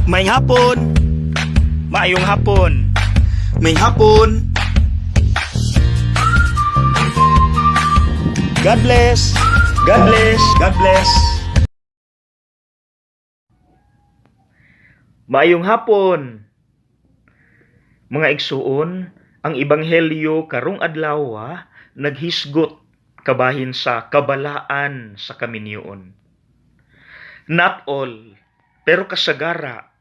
Maayong hapon. Maayong hapon. Maayong hapon. God bless. God bless. God bless. Maayong hapon. Mga igsuon, ang ebanghelyo karong adlaw naghisgot kabahin sa kabalaan sa kaminyoon. Not all, pero kasagara,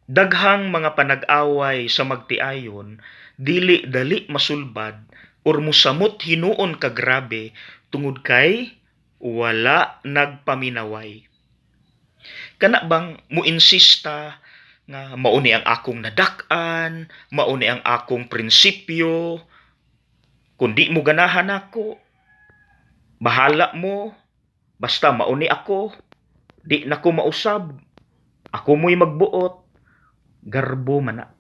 daghang mga panag-away sa magtiayon dili dali masulbad or musamot hinuon ka grabe tungod kay wala nagpaminaway. Kana bang mo-insista nga mao ni ang akong nadak-an, mao ni ang akong prinsipyo, kung di mo ganahan ako, bahala mo, basta mao ni ako, di na ko mausab, ako mo'y magbuot, garbo man na.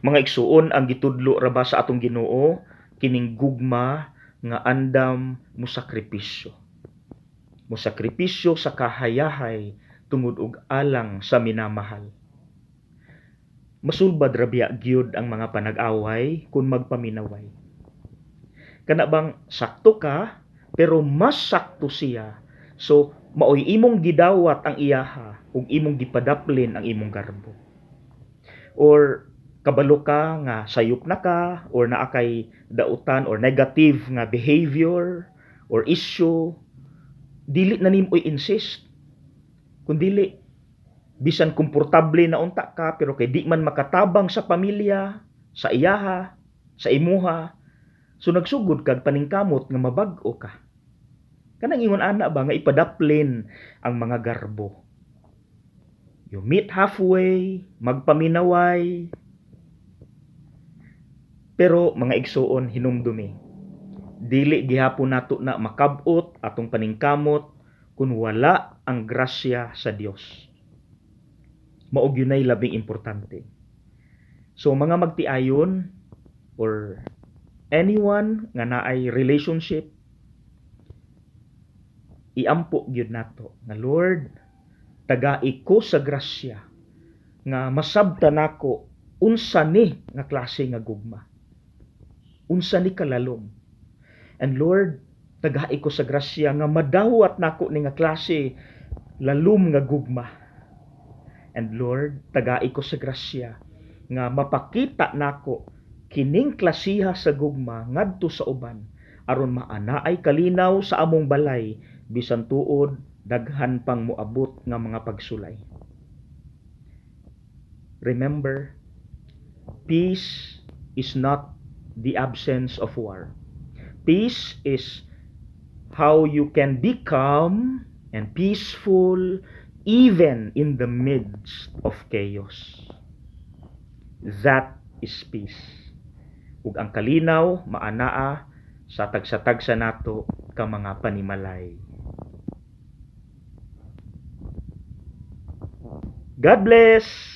Mga igsuon, ang gitudlo ra ba sa atong Ginoo kining gugma nga andam mosakripisyo. Mosakripisyo sa kahayahay tungod og alang sa minamahal. Masulbad ra biya gyud ang mga panag-away kung magpaminaway. Kana bang sakto ka pero mas sakto siya. So maoy imong gidawat ang iyaha ug imong gipadaplin ang imong garbo. Or kabalo ka nga sayop na ka or naa kay dautan or negative nga behavior or issue, dili na nimo i-insist. Kung dili, bisan komportable na unta ka pero kay di man makatabang sa pamilya, sa iyaha, sa imuha, so nagsugod kag paningkamot nga mabag-o ka. Kanang ingon ana ba nga ipadaplin ang mga garbo. You meet halfway, magpaminaway. Pero mga igsuon, hinumdumi, dili gihapon nato na makab-ot atong paningkamot kung wala ang grasya sa Dios. Mao gyud labing importante. So mga magtiayon or anyone nga naay relationship, iampo gyud nato nga, "Lord, tagai ko sa grasya nga masabtan nako unsa ni nga klase nga gugma, unsa ni kalalom. And Lord, tagai ko sa grasya nga madawat nako ni nga klase lalom nga gugma. And Lord, tagai ko sa grasya nga mapakita nako kining klasiha sa gugma ngadto sa uban aron maanaay kalinaw sa among balay bisan tuod daghan pang moabot nga mga pagsulay." Remember, peace is not the absence of war. Peace is how you can be calm and peaceful even in the midst of chaos. That is peace. Ug ang kalinaw maanaa sa tagsa-tagsa nato ka mga panimalay. God bless!